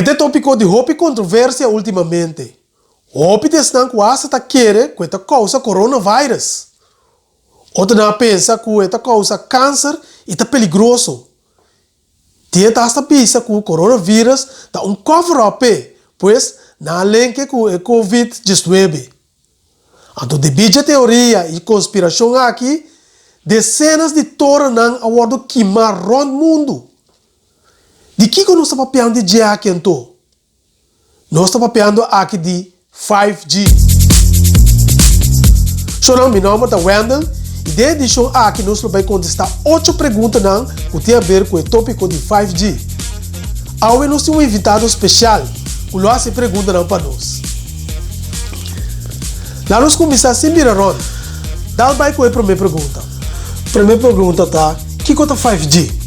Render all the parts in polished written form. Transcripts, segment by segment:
E ta e tópiko di hopi kontroversia últimamente. Hopi di esnan ku asta ta kere ku e ta kousa coronavirus. Otronan a pensa ku e ta kousa kanser i ta peligroso. Tin e ta asta bisa ku coronavirus ta un cover-up p'e, pues nan a lenke ku e covid 19. Anto debí dje teoria i konspirashon aki, desenas di torennan a wòrdu kimá rònt mundu. Di kiko nos ta papiando di dje aki anto? Nos ta papiando aki di 5G. Shownan, mi nòmber ta Wendell i den e edishon aki nos lo bai kontestá ocho preguntanan ku tin aber ku e tópiko di 5G. Awe nos tin un invitado speshal ku lo hasi e preguntanan pa nos. Laat nos kuminsá sin bira rònt. Dal bai ku e promé pregunta. Promé pregunta ta, Kiko ta 5G?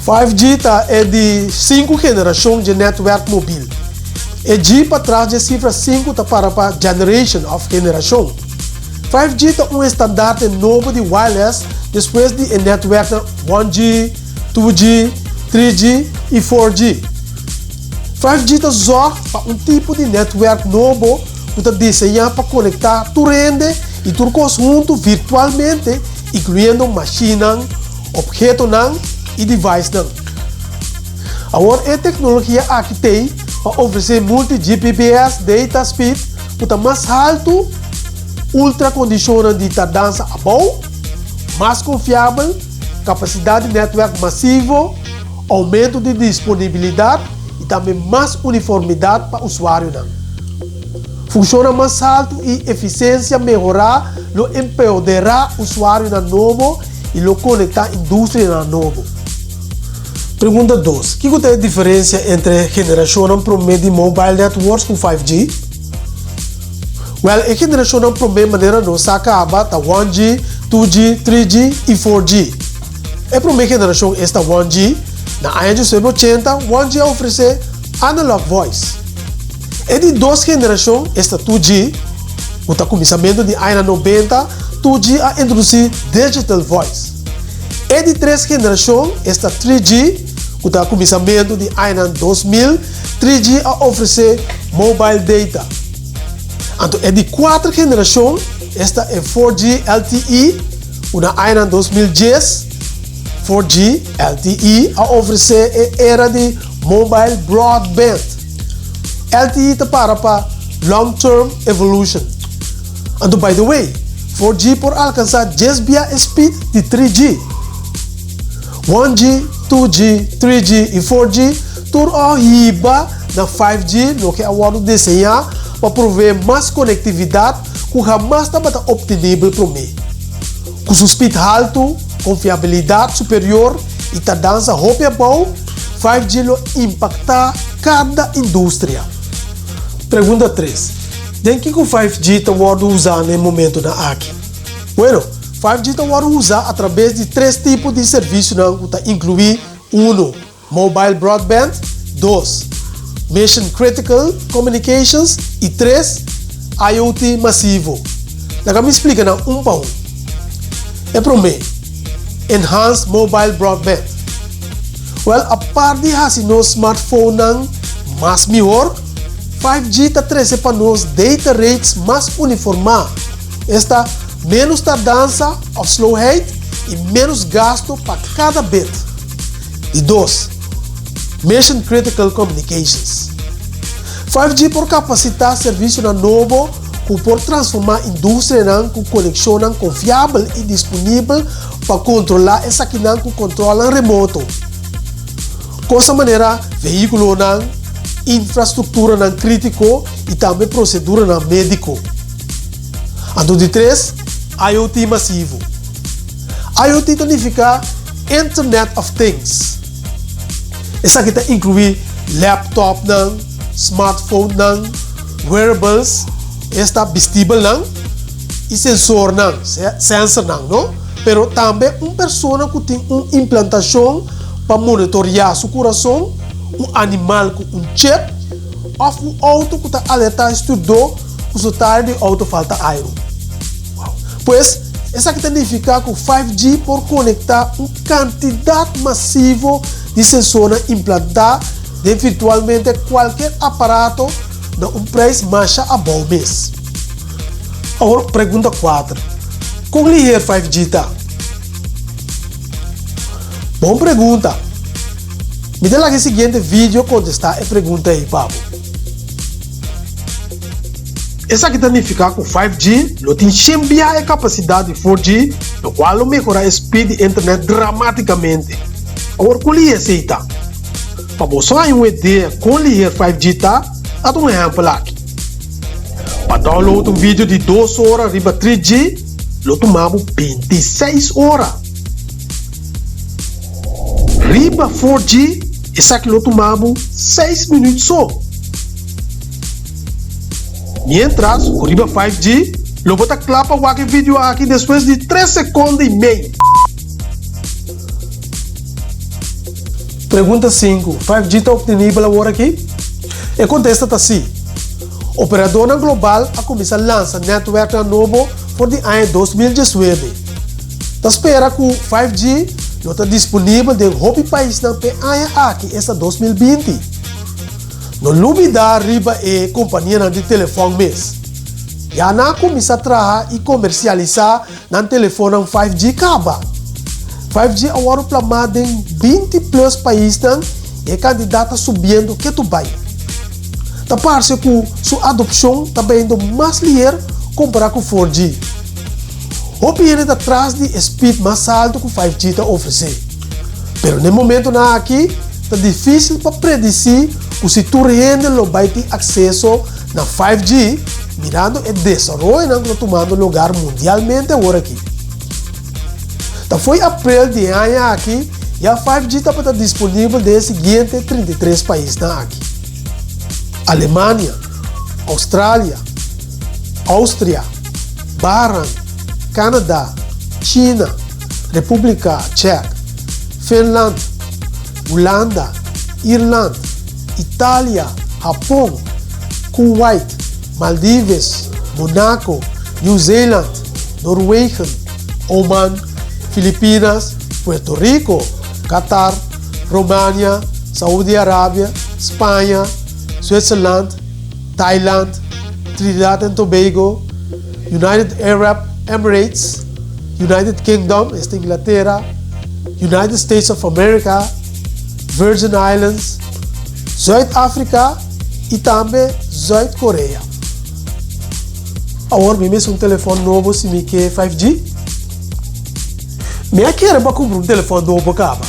5G ta e di sinku generashon dje nètwèrk mobil. E G patras dje sifra sinku ta para pa generation òf generashon. 5G ta un estandarte nobo di wireless despues di e nètwèrknan 1G, 2G, 3G i 4G. 5G ta zòrg pa un tipo di nètwèrk nobo ku ta diseñá pa konektá tur hende i tur kos huntu virtualmente, inkluyendo mashinnan, ophetonan i devicenan. Awor e teknologia aki t'ei pa ofresé multi-Gbps data speed ku ta mas haltu, ultra kondishonnan di tardansa abou, mas konfiabel, kapasidat di nètwèrk masivo, oumento di disponibilidat i tambe mas uniformidat pa usuarionan. Funshonnan mas haltu i efisiensia mehorá lo empoderá usuarionan nobo i lo konektá industrianan nobo. Pregunta dos, Kiko ta e diferensia entre generashonnan promé di mobile networks ku 5G? Wèl, e generashonnan promé manera nos sa kaba ta 1G, 2G, 3G i 4G. E promé generashon esta 1G, na aña diesnuebe ochenta 1G a ofresé analog voice. E di dos generashon esta 2G, ku ta kuminsamentu di añanan nobenta, 2G a introdusí digital voice. E di tres generashon esta 3G, ku ta kuminsamentu di añanan 2000, 3G a ofresé mobile data. Anto e di kuater generashon esta e 4G LTE, ku na añanan 2010, 4G LTE a ofresé e era di mobile broadband. LTE ta para pa Long Term Evolution. Anto by the way, 4G por alkansá djes bia e speed di 3G. 1G, 2G, 3G i 4G tur a hiba na 5G loke a wòrdu deseñá pa proveé mas konektividat ku hamas tabata optenibel promé. Ku su speed haltu, konfiabilidat superior i tardansa hopi abou, 5G lo impaktá kada industria. Pregunta tres, Den kiko 5G ta wòrdu usá na e momentunan aki? Bueno, 5G ta wòrdu usá atrabes di tres tipo di servisionan ku ta inkluí, unu, Mobile broadband, dos, Mission critical communications i tres, IoT masivo. Laga mi splika nan un pa un. E promé, Enhanced mobile broadband. Wèl, apart di hasi nos smartphonenan mas mihor, 5G ta trese pa nos data rates mas uniformá, esta ménos tardansa òf slowheid i ménos gasto pa kada bit. Di dos, Mission Critical Communications. 5G por kapasitá servisionan nobo ku por transformá industrianan ku konekshonnan konfiabel i disponibel pa kontrolá esakinan ku kòntròlnan remoto. Kosnan manera vehíkulonan, infrastrukturanan krítiko i tambe proseduranan médiko. Anto di tres, IoT masivo. IoT ta nifiká Internet of Things. Esaki ta inkluí laptopnan, smartphonenan, wearables, esta bistibelnan, i sensornan, sensornan, no? Pero tambe un persona ku tin un implantashon pa monitoriá su kurason, un animal ku un chip, òf un outo ku ta alertá e stürdó ku su tire di outo falta airu. Pues, esaki ta nifiká ku 5G por konektá un kantidat masivo di sensornan implantá. den virtualmente kualke aparato na un preis masha abou mes. Awor pregunta kuater, Kon liher 5G ta? Bon pregunta! Mi ta laga e siguiente video kontestá e pregunta ei pa bo. Esaki ta nifiká ku 5G lo tin shen bia e kapasidat di 4G, lokual lo mehorá e speed di internet dramátikamente. Awor kon lihé esei ta? Pa boso haña un idea kon lihé 5G ta, ata un ehèmpel aki. Pa download un video di dos ora riba 3G lo tuma bo 26 ora. Riba 4G esaki lo tuma bo 6 minüt so. Miéntras ku riba 5G lo bo ta kla pa wak e video aki despues di tres sekonde i mei. Pregunta sinku, 5G ta optenibel awor aki? E kontesta ta sí. Operadornan global a kuminsá lansa nètwèrknan nobo for di aña 2019. Ta spera ku 5G lo ta disponibel den hopi paisnan p'e aña aki, esta 2020. No lubidá riba e kompanianan di telefòn mes. Ya nan a kuminsá traha i komersialisá nan telefonnan 5G kaba. 5G a wòrdu plamá den 20 plus paisnan i e kantidat ta subiendo ketu bai. Ta parse ku su adopshon ta bayendo mas liher kompará ku 4G. Hopi hende ta tras di e speed mas altu ku 5G ta ofresé. Pero n'e momentonan aki ta difísil pa predisí ku si tur hende lo bai tin akseso na 5G mirando e desaroyonan ku ta tumando lugar mundialmente aworakí. Ta fo'i aprel di e aña aki ya 5G tabata disponibel den e siguiente 33 paisnan aki, Alemania, Australia, Austria, Bahran, Canada, China, Republika Czech, Finland, Hulanda, Irland, Italia, Hapon, Kuwait, Maldives, Monaco, New Zeeland, Noorwegen, Oman, Filipinas, Puerto Rico, Qatar, Romania, Saudi Arabia, Spaña, Zwitserland, Thailand, Trinidad and Tobago, United Arab Emirates, United Kingdom, esta Inglatera, United States of America, Virgin Islands, Zuid Afrika i tambe Zuid Korea. Awor mi mester un telefòn nobo si mi ke 5G? Mi a kere pa kumpra un telefòn nobo kaba.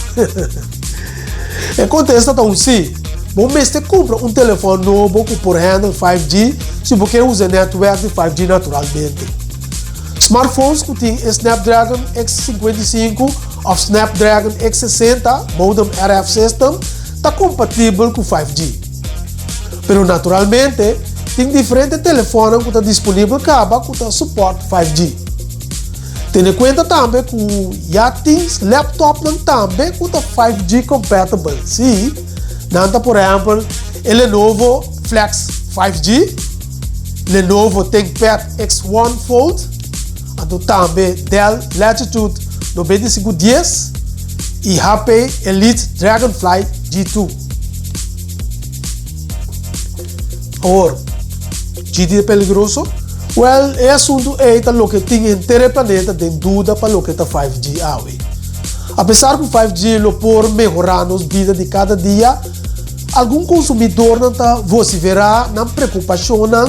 E kontesta ta un sí. Bo mester kumpra un telefòn nobo ku por handle 5G si bo ke usa e nètwèrk di 5G naturalmente. Smartphones ku tin e Snapdragon X55 òf Snapdragon X60 modem RF system ta kompatibel ku 5G. Pero naturalmente tin diferente telefònnan ku ta disponibel kaba ku ta supòrt 5G. Tene kuenta tambe ku ya tin laptopnan tambe ku ta 5G compatible. Sí, nan ta por ehèmpel e Lenovo Flex 5G, Lenovo ThinkPad X1 Fold, anto tambe Dell Latitude 9510 i HP Elite Dragonfly G2. Awor, GT ta peligroso? Wèl, e asuntu ei ta loke tin henter e planeta den duda pa loke ta 5G awe. Apesar ku 5G lo por mehorá nos bida di kada dia, algun konsumidornan ta vosiferá nan preokupashonnan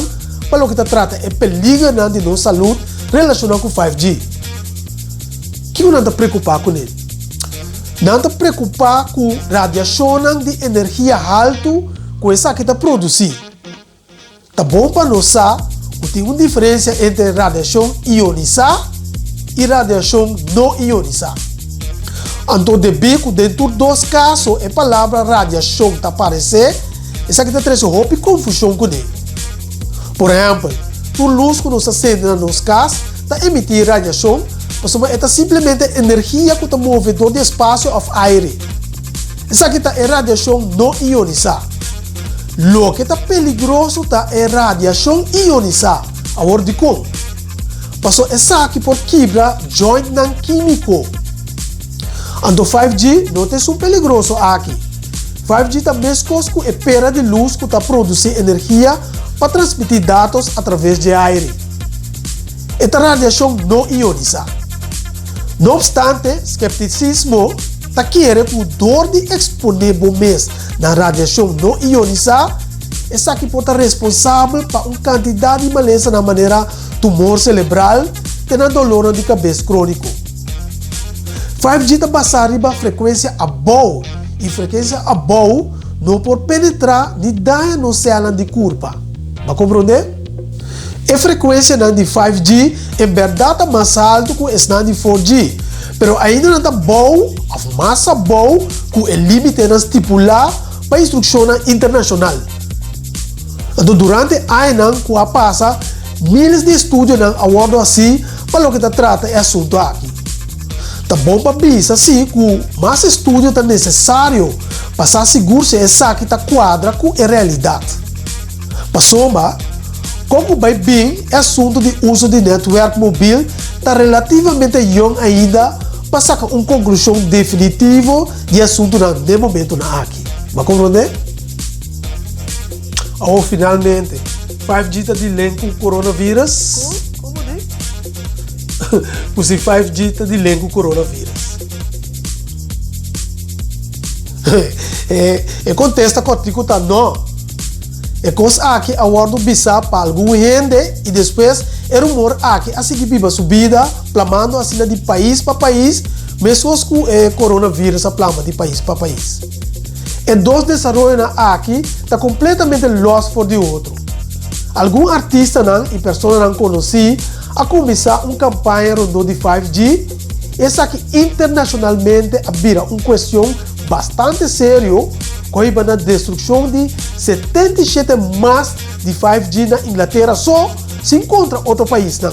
pa loke ta trata e peligernan di nos salud relashoná ku 5G. Kiko nan ta preokupá kuné? Nan ta preokupá ku radiashonnan di energia haltu ku esaki ta produsí. Ta bon pa nos sa ku tin un diferensia entre radiashon ionisá i radiashon no ionisá. Anto debí ku den tur dos kaso e palabra radiashon ta aparesé, esaki ta trese hopi konfushon kuné. Por ehèmpel, tur lus ku nos ta sende na nos kas ta emití radiashon pasobra e ta simplemente energia ku ta move dor di espasio òf aire. Esaki ta e radiashon no ionisá. Loke ta peligroso ta e radiashon ionisá. Awor dikon? Pasobra esaki por kibra jointnan kímiko. Anto 5G no ta esun peligroso aki. 5G ta meskos ku e pera di lus ku ta produsí energia pa transmití datos atraves dje aire. E ta radiashon no ionisá. No opstante, skeptisismo ta kere ku dor di eksponé bo mes na radiashon no ionisá, esaki por ta responsabel pa un kantidat di malesanan manera tumor selebral te na dolornan di kabes króniko. 5G ta basá riba frekuensia abou i frekuensia abou no por penetrá ni daña nos sèlnan di kurpa. Bo a komprondé? E frekuensianan di 5G en bèrdat ta mas haltu ku esnan di 4G, pero ainda nan ta bou òf mas abou ku e límitenan stipulá pa instrukshonnan internashonal. Anto durante añanan ku a pasa, míles di estudionan a wòrdu hasí pa loke ta trata e asuntu aki. Ta bon pa bisa si ku mas estudio ta nesesario pa sa sigur si esaki ta kuadra ku e realidat. Pasobra, kon ku bai bin e asuntu di uso di nètwèrk mobil ta relativamente yòn ainda pa saka un konklushon definitivo di e asuntunan n'e momentunan aki. Bo a komprondé? Awor finalmente, 5G ta di len ku coronavirus? Komo di? Ku si 5G ta di len ku coronavirus? E kontesta kòrtiku ta no. E kos aki a wòrdu bisá pa algun hende i despues e rumor aki a sigui biba su bida plamando asina di pais pa pais meskos ku e coronavirus a plama di pais pa pais. E dos desaroyonan aki ta kompletamente lòs for di otro. Algun artistanan i personanan konosí a kuminsá un kampaña rondó di 5G, i esaki internashonalmente a bira un kuestion bastante serio ku a hiba na destrukshon di 77 mast di 5G na Inglatera so, sin kontra otro paisnan.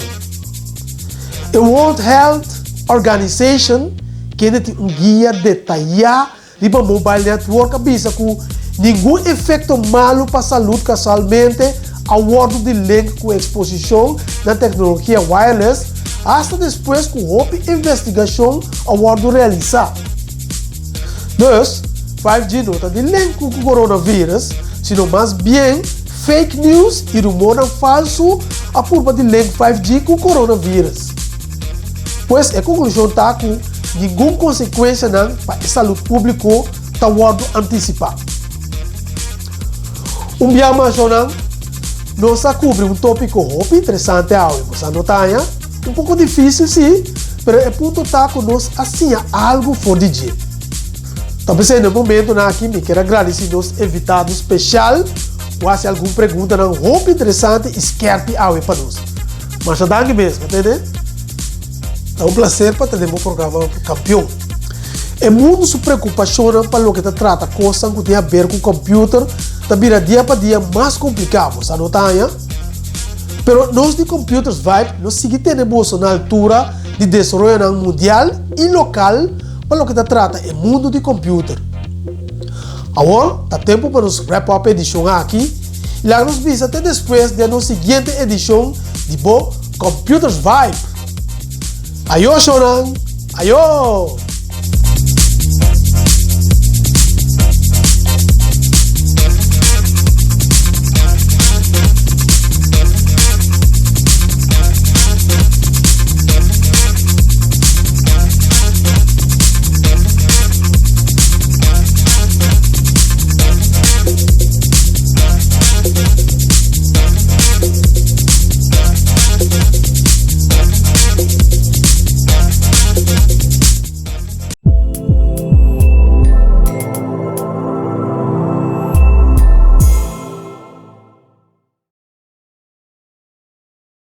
E World Health Organization, kende tin un guia detayá Riba Mobile Network a bisa ku ningun efekto malu pa salud kasualmente a wòrdu di link ku eksposishon na teknologia wireless hasta despues ku hopi investigashon a wòrdu realisá. Dus, 5G no ta di link ku coronavirus, sino mas bien fake news i rumornan falsu a purba di link 5G ku coronavirus. Pues e konklushon ta ku ningun konsekuensianan pa e salud públiko ta wòrdu antisipá. Un bia mas shownan, nos a kubri un tópiko hopi interesante awe, bo sa no ta haña? Un poko difísil sí, pero e punto ta ku nos a siña algu for di dje. Ta p'esei na e momentunan aki mi kier a gradisí nos invitado speshal ku hasi algun preguntanan hopi interesante i skèrpi awe pa nos. Masha danki mes, bo tende? Ta un placer pa tene bo programa Kampion. E mundu su preokupashonnan pa loke ta trata kosnan ku tin haber ku kòmpiuter ta bira dia pa dia mas kompliká, bo sa no ta haña? Pero nos di Computers Vibe lo sigui tene boso na altura di desaroyonan mundial i lokal pa loke ta trata e mundu di kòmpiuter. Awor ta tempu pa nos wrap up e edishon aki i laga nos bisa te despues den nos siguiente edishon di bo Computers Vibe. Ayo shownan! Ayo!